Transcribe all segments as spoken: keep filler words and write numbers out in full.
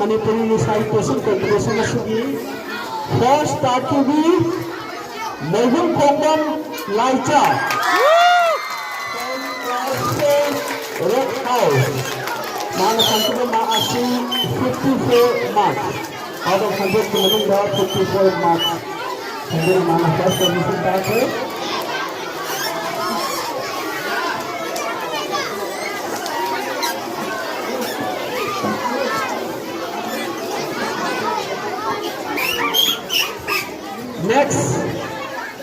Manipuri Recitation Competition ꯑꯁꯤꯒꯤ first ꯇꯥꯈꯤꯕꯤ ꯃꯣꯏꯕꯨꯡ ꯈꯣꯡꯕꯝ ꯂꯥꯏꯖ, Red House꯫ ꯃꯥꯅ ꯐꯪꯈꯤꯕ mark ꯑꯁꯤ fifty four marks꯫ Out of hundred ꯀꯤ ꯃꯅꯨꯡꯗ fifty four marks ꯐꯪꯗꯨꯅ ꯃꯥꯅ first position ꯇꯥꯈ꯭ꯔꯦ꯫ Next,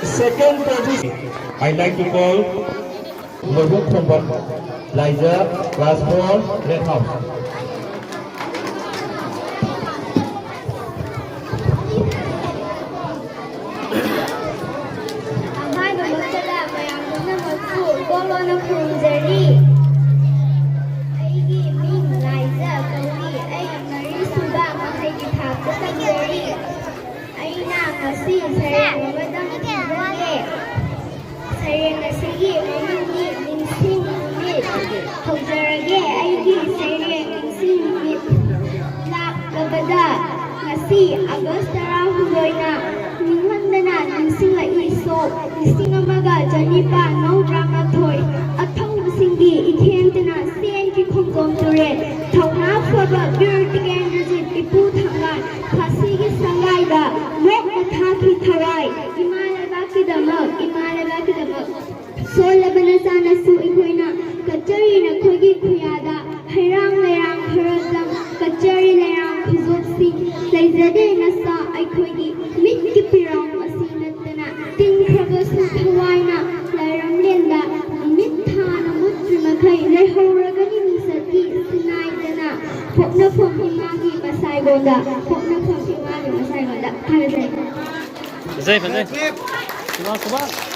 second position, I like to call Moibung Khomban, Laija, class four, Red House. ꯑꯍꯥꯟꯕꯃꯛꯇꯗ ꯃꯌꯥꯝ ꯄꯨꯝꯅꯃꯛꯄꯨ ꯏꯀꯣꯛ ꯂꯣꯟꯅ ꯈꯨꯔꯨꯝꯖꯔꯤ꯫ ꯑꯩꯒꯤ ꯃꯤꯡ ꯂꯥꯏꯖ ꯀꯧꯏ꯫ ꯑꯩ ꯃꯔꯤꯁꯨꯕ ꯃꯍꯩꯒꯤ ꯊꯥꯛꯇ ꯇꯝꯖꯔꯤ꯫ ꯑꯩꯅ ꯉꯁꯤ ꯁꯩꯔꯦꯡ ꯑꯃꯇꯪ ꯏꯖꯒꯦ꯫ ꯁꯩꯔꯦꯡ ꯑꯁꯤꯒꯤ ꯃꯃꯤꯡꯗꯤ ꯅꯤꯡꯁꯤꯡ ꯅꯨꯃꯤꯠ꯫ ꯍꯧꯖꯔꯒꯦ ꯑꯩꯒꯤ ꯁꯩꯔꯦꯡ ꯅꯤꯡꯁꯤꯡ ꯅꯨꯃꯤꯠ꯫ ꯂꯥꯛꯂꯕꯗ ꯉꯁꯤ ꯑꯥꯒꯁ ꯇꯔꯥꯍꯨꯝꯗꯣꯏꯅ ꯅꯤꯡꯍꯟꯗꯅ ꯅꯤꯡꯁꯤꯡꯂꯛꯏ ꯁꯣꯛ ꯂꯤꯁꯤꯡ ꯑꯃꯒ ꯆꯅꯤꯄꯥꯟ ꯃꯧꯗ꯭ꯔꯥ ꯃꯥꯊꯣꯏ꯫ ꯑꯊꯧꯕꯁꯤꯡꯒꯤ ꯏꯊꯦꯟꯗꯅ ꯆꯦꯟꯈꯤ ꯈꯣꯡꯖꯣꯝ ꯇꯨꯔꯦꯜ꯫ ꯊꯧꯅꯥ ꯐꯕ ꯕꯤꯔ ꯇꯤꯀꯦꯟꯗ꯭ꯔꯖꯤꯠ ꯏꯄꯨ ꯊꯥꯡꯒꯥꯜ ꯐꯥꯁꯤꯒꯤ ꯁꯪꯒꯥꯏꯗ ꯅꯣꯛꯅ ꯊꯥꯈꯤ ꯊꯋꯥꯏ꯫ ꯏꯃꯥ ꯂꯩꯕꯥꯛꯀꯤꯗꯃꯛ, ꯏꯃꯥ ꯂꯩꯕꯥꯛꯀꯤꯗꯃꯛ꯫ ꯁꯣꯜꯂꯕ ꯅꯆꯥꯅꯁꯨ ꯑꯩꯈꯣꯏꯅ ꯀꯠꯆꯔꯤ ꯅꯈꯣꯏꯒꯤ ꯈꯨꯌꯥꯗ꯫ ꯍꯩꯔꯥꯡ ꯂꯩꯔꯥꯡ ꯈꯔꯗꯪ ꯀꯠꯆꯔꯤ ꯂꯩꯔꯥꯡ ꯈꯨꯖꯣꯞꯁꯤꯡ꯫ ꯂꯩꯖꯗꯦ ꯅꯆꯥ ꯑꯩꯈꯣꯏꯒꯤ ꯃꯤꯠꯀꯤ ꯄꯤꯔꯥꯡ ꯑꯁꯤ ꯅꯠꯇꯅ꯫ ꯇꯤꯟꯈ꯭ꯔꯕꯁꯨ ꯊꯋꯥꯏꯅ ꯂꯥꯏꯔꯝꯂꯦꯟꯗ ꯅꯨꯃꯤꯠ ꯊꯥꯅ ꯃꯨꯠꯇ꯭ꯔꯤ ꯃꯈꯩ ꯂꯩꯍꯧꯔꯒꯅꯤ ꯃꯤꯁꯛꯀꯤ ꯁꯤꯟꯅꯥꯏꯗꯅ꯫ ꯄꯣꯛꯅꯐꯝ ꯏꯃꯥꯒꯤ ꯃꯁꯥꯏꯒꯣꯟꯗ, ꯄꯣꯛꯅꯐꯝ ꯏꯃꯥꯒꯤ ꯃꯁꯥꯏꯒꯣꯟꯗ꯫ ꯊꯥꯒꯠꯆꯔꯤ꯫ ꯐꯖꯩ, ꯐꯖꯩ꯫ ꯁꯨꯕꯥꯁ, ꯁꯨꯕꯥꯁ꯫